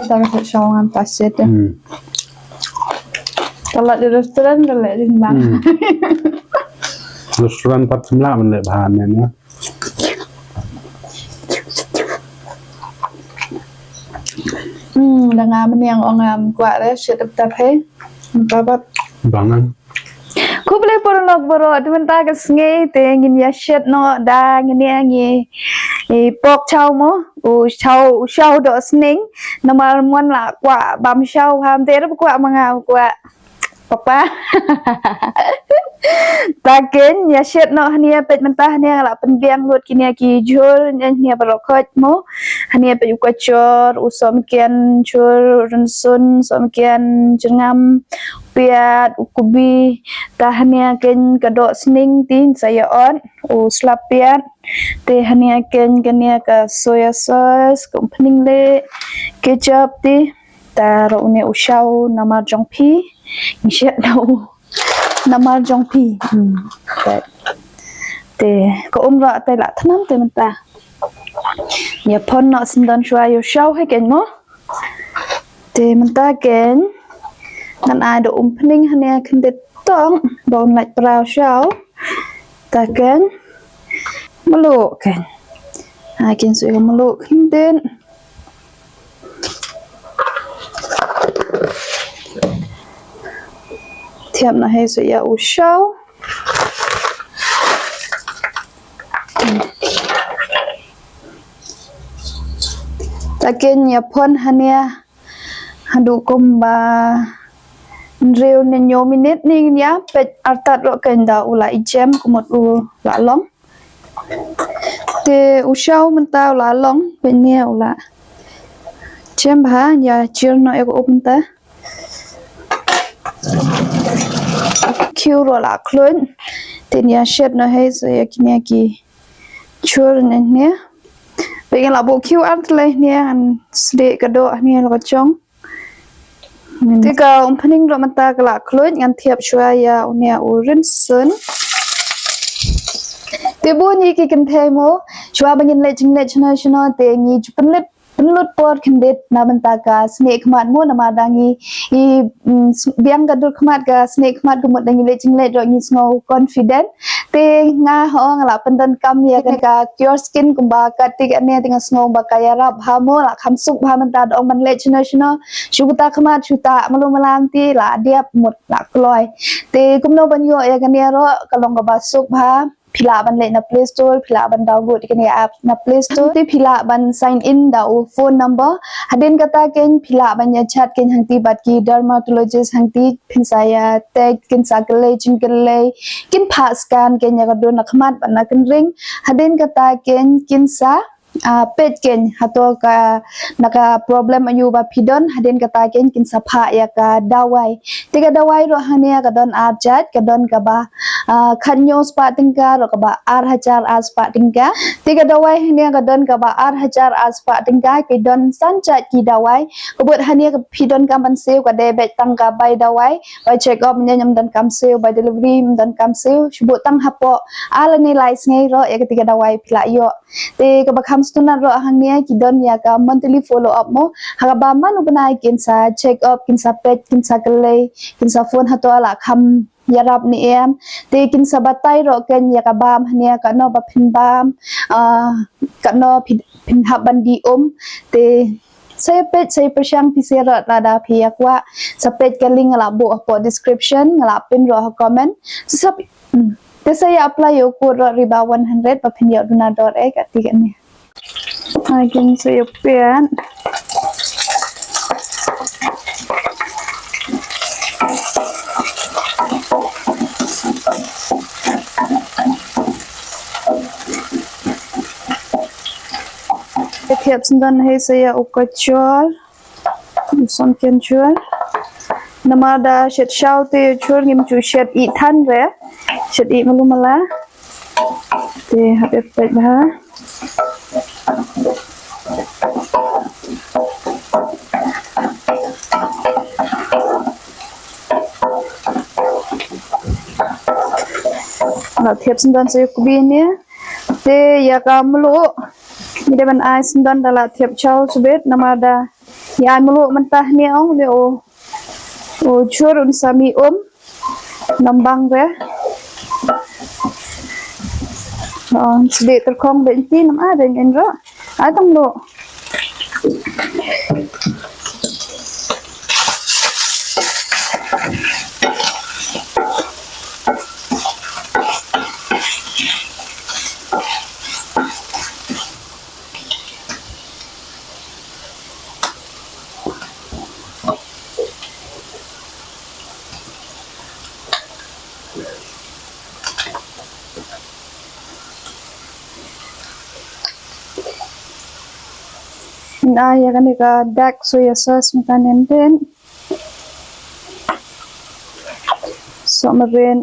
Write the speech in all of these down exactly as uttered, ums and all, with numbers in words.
Tara ka shaw ngam ta shet. Hmm. Ka leit restaurant ka leit ring bang. Hmm. Restaurant pat samla man leh bahan ne. Hmm, da nga meniang ong am kwah re shet tap tap he. Ba ba. Bangan. Khublei paralok baroh, te mynta ka sngi te ngin ïa shet noh da ngin ïa ngi i pork chow mo, u chow, u chow dohsning, namar mon la kwah bam chow ham te ruh kwah ma nga kwah papa. Ta ken ïa shet noh hynne peit mynta hynne nga la pynbiang lut kine ki jhur hynne baroh khoit mo. Hynne peit u kachor, u sohmynken jhur, rynsun, sohmynken jyrngam, piat, u kubi, ta hynne ken ka dohsning te sa ïa ot, u slap piat, te hynne ken kane ka soya sauce, ka umphniang leh, ketchup te, ta ruh une u chow namar jong phi, ngi shet da u namar jong phi. Hmm. Te, te ka um ruh te la thnam te mynta. Ïa phon noh syndon shuwa ïa u chow he ken mo. Te mynta ken ngan ai da umphniang hynne khyndiat tong ba un lait pra u chow. Ta ken mluh ken. Ai ken shu ïa mluh khyndiat. Thiap noh he shu ïa u chow. Ta ken ïa phon hynne haduh kumba hynriew ne hynñiew minit ne ngin ïa peit artat ruh ken da u la i jem kumut u la long. Te u chow mynta u la long, peit ne u la jem bha, ïa jur noh ïa ka um mynta. Khiew ruh la khluit. Te ïa shet noh he sa ïa kine ki jhur ne ne. Peit ngan la buh khiew ar tylli ne ngan sdieh ka doh ne la ka jong. Te ka umphniang ruh mynta ka la khluit ngan thiap shuwa ïa une u rynsun. Te bun ïa ki kynthei mo shuwa ba ngin leit jingleit shano shano te ngi ju pynlut pynlut por khyndiat na bynta ka snieh khmat mo namar da ngi i, mm, s-, biang ka dur khmat ka snieh khmat ka mut da ngi leit jingleit ruh ngi sngew confident. Te nga ho nga la pyndonkam ïa kane ka Cure Skin kumba ka tik ane te nga sngew ba ka ïarap bha mo la kham suk bha mynta da ong ban leit shano shano. Shu kata khmat shu ta malu malam te la diap mut la kloi. Te kumno ban ïoh ïa kane ruh ka long kaba suk bha. Phi lah ban leit na Play Store, phi lah ban download ïa kane app na Play Store. Te phi lah ban sign in da u phone number. Hadien kata ken phi lah ban ïa chat ken hangti bad ki dermatologist hangti phin sa ïa test kin sa kyllei jingkyllei. Kin phah scan ken ïa ka dur na khmat bad na kynreng. Hadien kata ken kin sa, ah, peit ken hato ka na ka problem aïu ba phi don. Hadien kata ken kin sa phah ïa ka dawai. Te ka dawai ruh hangne ka don ar jait, ka don kaba, ah, khathynñiew spah tyngka ruh kaba ar hajar ar spah tyngka. Te ka dawai hangne ka don kaba ar hajar ar spah tyngka, ki don san jait ki dawai. Ka mut hangne ka phi donkam ban siew ka dei beit tang ka bai dawai, bai check up ne ym donkam siew, bai delivery ym donkam siew, shu buh tang hapoh ar lane lai sngi ruh ïa kata ka dawai phi lah ïoh. Te kaba kham sngewtynnat ruh hangne ki don ïa ka monthly follow up mo. Ha kaba man u bnai kin sa check up, kin sa peit, kin sa kyllei, kin sa phone hato la kham ïarap ne em. Te kin sa batai ruh ken ïa ka bam hangne katno ba phin bam, ah, katno phin, phin hap ban dih um. Te sa ïa peit, sa ïa pyrshang phi sha ruh lada phi ïa kwah. Sa peit ka link nga la buh hapoh description, nga la pin ruh ha comment. Sa, sa Hmm. Te sa ïa apply ïa u code ruh Riba one hundred ba phin ïoh duna dor eh kati kane. Ai kin sa ïa peit. Te thiap sngewdon hi sa ïa u kachor. Som ken chur. Namar da shet shaw te chur ngim chu shet i than re. Shet i malu mala. Te hap ep pek bha. La thiap sngewdon sa ïa u kbi ne. Te ïa ka mluh. Ngi dei ban ai sngewdon da la thiap shaw sbit namar da Ïa mluh mynta ne ong ne u, u jhur un sa mih um. Nambang re. Ong sdih tyrkhong bad nti nam a deng in ro. A tang lo. Ngan ai ïa kane ka dark soya sauce mynta ne ntien. Sohmarin.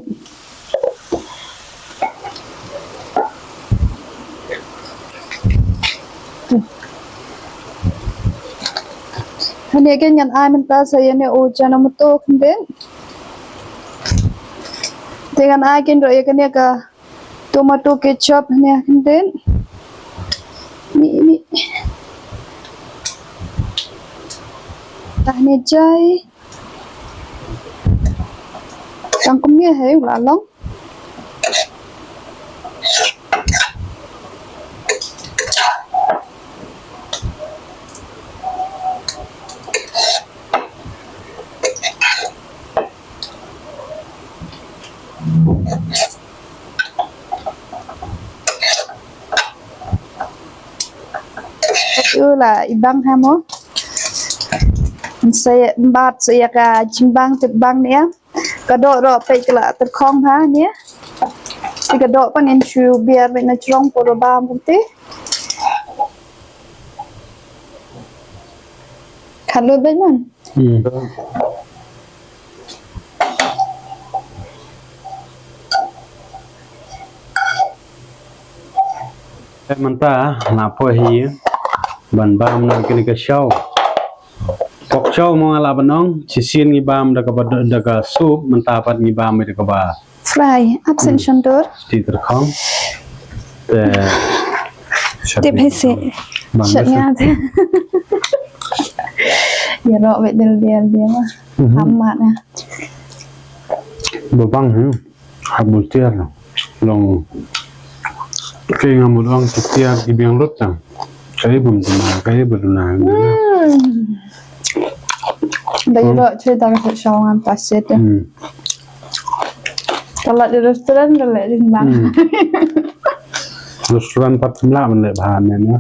Hangne kein ngan ai mynta sa ïa ne u Ajinomoto khyndiat. Te ngan ai kein ruh ïa kane ka tomato ketchup hangne khyndiat. Ni ni. Tah ne jai. Tang kumne hi u la long. U la i bang ha mo. Sa ïa bat sa ïa ka jingbang tip bang ne. Ka doh roh peit ka la tyrkhong ha ne. Te ka doh pan in shu biar beit na jrong por ba bam te. Khat lut beit man. Hmm. Eh, mynta nga poi hi ban bam na kine ka shaw. Pork shaw mo nga lah ban ong, shisien ngi bam da ka bad-, da ka soup, mynta pat ngi bam da ka ba fry, absent hmm. Shandur. Sdih tyrkhong. Te tip hi si. Bang shat nga te. Ïa roh beit del del dia ma. Mhm. Amat na. Ba bang hi. Hap bun tiar long. Ki nga mut ong ki tiar ki biang lut tang. Kaei bun tang, kaei bun na. Hmm. Da ïa roh chui da ka shaw ngam ta set. Hmm. Ka la di restaurant ka la di bang. Hmm. Restaurant pat mla man le bha ne ne.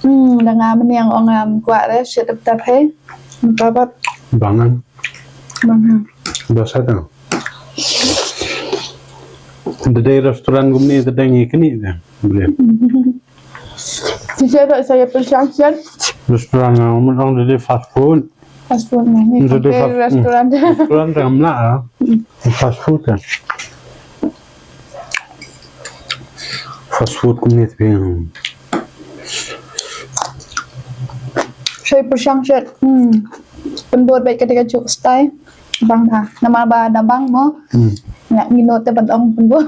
Hmm, da nga mniang ong am kwah re shit up tap he. Ba ba. Bangan. Bangan. Ba sa ta. Da dei restaurant kumne da dei ngi kini da. Boleh. Shisha da saya pyrshang shisha. Restaurant nga mut ong da dei fast food. Fast food na ni. Nda dei fast, restaurant. Restaurant te ngamla ah. Fast food te. Fast food kumne te. Shai pyrshang shet. Hmm. Pynbor bait ka te ka juk stai. Bang ha. Namar ba da bang mo. Hmm. Nga ngi no te ban ong pynbor.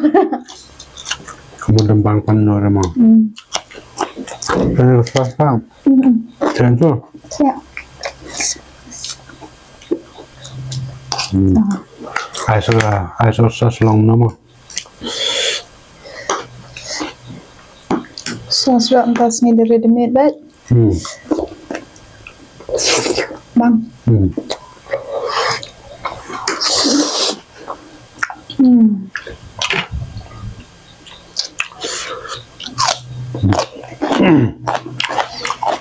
Kumon dang bang pan no rama. Hmm. Kan rasa sa. Hmm. Kan tu. Ya. Hmm. Ai sa, ai sa sa selong nama. Sauce rak entah sini dari ready made, baik. Hmm. Bang. Hmm. Hmm.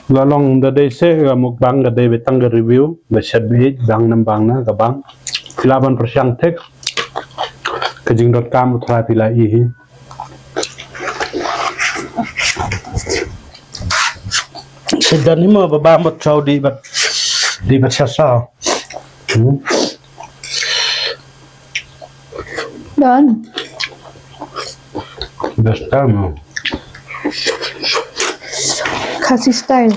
La long da dei se ka mukbang ka dei beit tang ka review ba shet beit bang nam bang na ka bang. Phi lah ban pyrshang thik ka jingdonkam u Trai phi la i hi. Shet dan ni mo ba bang bad chau di bad di bad sha sa. Hmm. Done. Best time, no? Khasi style.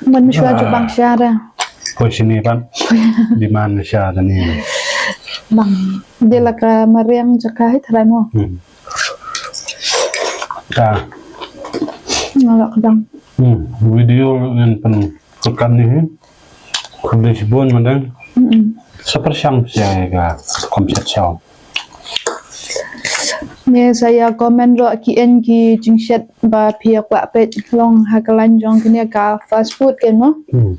Mun mishwa jubang syara. Poi shini pat. Demand sha da ni. Bang. Dia la ka mariang jaka hi tharai mo. Hmm. Ka. Ngala ka dang. Hmm. Video ngan pen tukar ni hi. Khublei shibun madang. Hmm. Sa pyrshang sha ka kom shet shaw. Ne sa ïa comment ruh ki en ki jingshet ba phi ïa kwah peit long ha ka lain jong kane ka fast food ken mo. Hmm.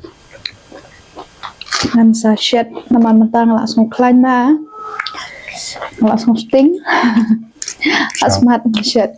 Ngan sa shet namar mynta nga la sngew khlaiñ ma. Nga la sngew sting. Sure. Asmat shet.